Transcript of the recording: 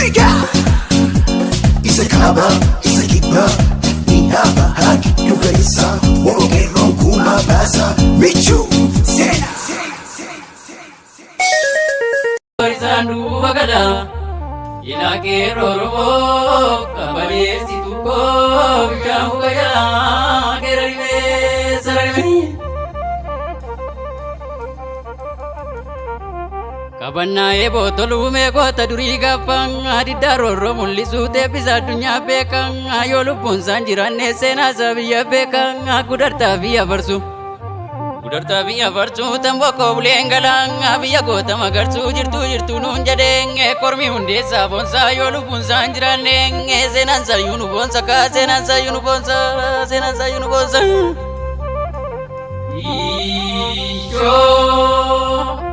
Figa! Isa kaaba, isa kibba, dhihaa haa giddu galeessa, Oromeerroon gumaa baasa, michuu seenaa. Isaan duuba gala ilaa qeerroo Oromoo qabaleessitu koo bishaan muka jalaa qeerarime sararime. Qabannaa'ee bootoluu meeqoota durii gaafan diddaa roorroo mul'isuu teebbisa addunyaa beekan yoo lubbuun isaan jiraanne seenaa isaa biyya beekan gudartaa biyya barsu. Gudartaa biyya barsuu tamboo koo buleen galaan biyya goota magarsuu jirtuu jirtuu nuun jedhee kormi hundeessaa boonsaa yoo lubbuun isaan jiraanne seenaan sayyuu nu boonsa kaa seenaan sayyuu nu boonsa seenaan sayyuu nu boonsa. Ishoo.